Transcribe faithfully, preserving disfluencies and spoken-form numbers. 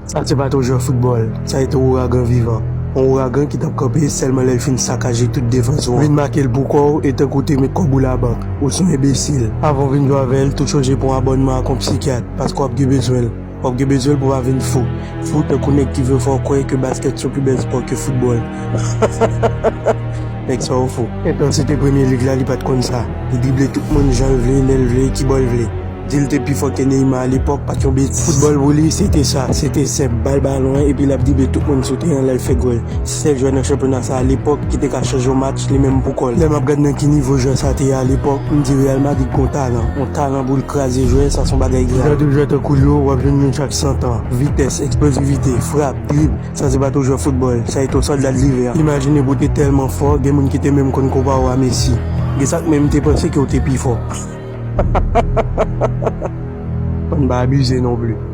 Sa se pa t yon jwè foutbòl, sa se te yon ouragan vivan. Yon ouragan ki t ap kanpe sèlman lè l fin sakaje tout defans ou an. Vin make l pou kò w e tankou w te met kòb ou labank. Ou se yon enbesil. Avan w vin jwe avè l, tou chonje pran yon abònman ak yon psikyat, paske w ap gen bezwen l. W ap gen bezwen l pou w pa vin fou. Fou tankou nèg ki vle fè w kwè ke baskèt se yon pi bèl spò ke foutbòl. Nèg sa yo fou. Entansite Premye Lig la, li pa t konn sa. Li drible tout moun jan l vle, lè l vle, kibò l vle. Di l te pi fò ke Neymar alepòk, pa t yon betiz. Foutbòl pou li, se te sa, se te senp. Bal balon an, epi l ap drible tout moun sou teren an lè l fè gòl. Sèl jwè nan chanpyona sa alepòk ki te ka chanje yon match li menm pou kò l. Lè m ap gad nan ki nivo jwè sa te ye alepòk, m di Real Madrid gon talan. Yon talan pou l kraze jwè, sa se yon bagay grav. Jan de jwè tankou l yo, w ap jwenn youn chak san tan. Vitès, eksplozivite, frap, drib, sa se pa t yon jwè foutbòl, sa se te yon sòlda de livè. Imajine pou w te tèlman fò, gen moun ki te menm konn konpare w a Messi. Gen sa k menm te panse ke w te pi fò. Ann pa abize non pli.